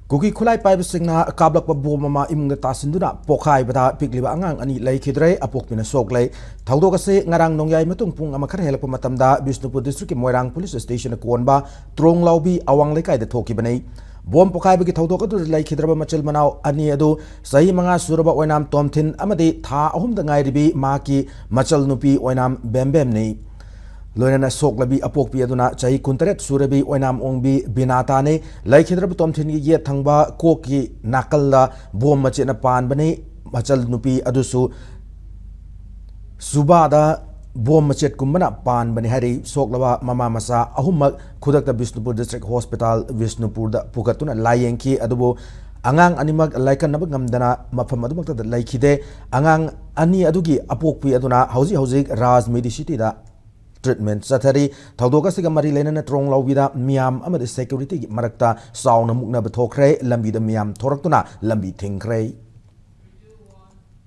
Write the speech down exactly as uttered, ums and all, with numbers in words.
ꯀꯨꯀꯤ ꯈꯨꯠꯂꯥꯏ ꯄꯥꯏꯕꯁꯤꯡꯅ ꯀꯥꯞꯂꯛꯄ ꯕꯣꯝ ꯑꯃ ꯏꯃꯨꯡꯗ ꯇꯥꯁꯤꯟꯗꯨꯅ ꯄꯣꯈꯥꯏꯕꯗ ꯄꯤꯛꯂꯤꯕ ꯑꯉꯥꯡ ꯑꯅꯤ ꯂꯩꯈꯤꯗ꯭ꯔꯦ, ꯑꯄꯣꯛꯄꯤꯅ ꯁꯣꯛꯂꯦ꯫ ꯊꯧꯗꯣꯛ ꯑꯁꯤ ꯉꯔꯥꯡ ꯅꯣꯡꯌꯥꯏ ꯃꯇꯨꯡ ꯄꯨꯡ ꯑꯃ ꯈꯔ ꯍꯦꯜꯂꯛꯄ ꯃꯇꯝꯗ ꯕꯤꯁꯅꯨꯄꯨꯔ district ꯀꯤ ꯃꯣꯏꯔꯥꯡ police station ꯀꯣꯟꯕ ꯇ꯭ꯔꯣꯡꯂꯥꯎꯕꯤ ꯑꯋꯥꯡ ꯂꯩꯀꯥꯏꯗ ꯊꯣꯛꯈꯤꯕꯅꯤ꯫ ꯕꯣꯝ ꯄꯣꯈꯥꯏꯕꯒꯤ ꯊꯧꯗꯣꯛ ꯑꯗꯨꯗ ꯂꯩꯈꯤꯗ꯭ꯔꯕ ꯃꯆꯤꯜ ꯃꯅꯥꯎ ꯑꯅꯤ ꯑꯗꯨ ꯆꯍꯤ ꯃꯉꯥ ꯁꯨꯔꯕ ꯑꯣꯏꯅꯥꯝ ꯇꯣꯝꯊꯤꯟ ꯑꯃꯗꯤ ꯊꯥ ꯑꯍꯨꯝꯗ ꯉꯥꯏꯔꯤꯕꯤ ꯃꯍꯥꯛꯀꯤ ꯃꯆꯜ ꯅꯨꯄꯤ ꯑꯣꯏꯅꯥꯝ ꯕꯦꯝꯕꯦꯝꯅꯤ꯫ ꯂꯣꯏꯅꯅ ꯁꯣꯛꯂꯕꯤ ꯑꯄꯣꯛꯄꯤ ꯑꯗꯨꯅ ꯆꯍꯤ ꯀꯨꯟꯇꯔꯦꯠ ꯁꯨꯔꯕꯤ ꯑꯣꯏꯅꯥꯝ ꯑꯣꯡꯕꯤ ꯕꯤꯅꯥꯇꯥꯅꯤ꯫ ꯂꯩꯈꯤꯗ꯭ꯔꯕ ꯇꯣꯝꯊꯤꯟꯒꯤ ꯌꯦꯠ ꯊꯪꯕ ꯀꯣꯛꯀꯤ ꯅꯥꯀꯜꯗ ꯕꯣꯝ ꯃꯆꯦꯠꯅ ꯄꯥꯟꯕꯅꯤ꯫ ꯃꯆꯜ ꯅꯨꯄꯤ ꯑꯗꯨꯁꯨ ꯁꯨꯕꯥꯗ ꯕꯣꯝ ꯃꯆꯦꯠꯀꯨꯝꯕꯅ ꯄꯥꯟꯕꯅꯤ ꯍꯥꯏꯔꯤ꯫ ꯁꯣꯛꯂꯕ ꯃꯃꯥ ꯃꯆꯥ ꯑꯍꯨꯝꯃꯛ ꯈꯨꯗꯛꯇ ꯕꯤꯁꯅꯨꯄꯨꯔ district hospital ꯕꯤꯁꯅꯨꯄꯨꯔꯗ ꯄꯨꯈꯠꯇꯨꯅ ꯂꯥꯌꯦꯡꯈꯤ꯫ ꯑꯗꯨꯕꯨ ꯑꯉꯥꯡ ꯑꯅꯤꯃꯛ ꯂꯥꯏꯀꯠꯅꯕ ꯉꯝꯗꯅ ꯃꯐꯝ ꯑꯗꯨꯃꯛꯇꯗ ꯂꯩꯈꯤꯗꯦ꯫ ꯑꯉꯥꯡ ꯑꯅꯤ ꯑꯗꯨꯒꯤ ꯑꯄꯣꯛꯄꯤ ꯑꯗꯨꯅ ꯍꯧꯖꯤꯛ ꯍꯧꯖꯤꯛ ꯔꯥꯖ ꯃꯦꯗꯤꯁꯤꯇꯤꯗ treatment ꯆꯠꯊꯔꯤ꯫ ꯊꯧꯗꯣꯛ ꯑꯁꯤꯒ ꯃꯔꯤ ꯂꯩꯅꯅ ꯇ꯭ꯔꯣꯡꯂꯥꯎꯕꯤꯗ ꯃꯤꯌꯥꯝ ꯑꯃꯗꯤ security ꯒꯤ ꯃꯔꯛꯇ ꯆꯥꯎꯅ ꯃꯨꯛꯅꯕ ꯊꯣꯛꯈ꯭ꯔꯦ꯫ ꯂꯝꯕꯤꯗ ꯃꯤꯌꯥꯝ ꯊꯣꯔꯛꯇꯨꯅ ꯂꯝꯕꯤ ꯊꯤꯡꯈ꯭ꯔꯦ꯫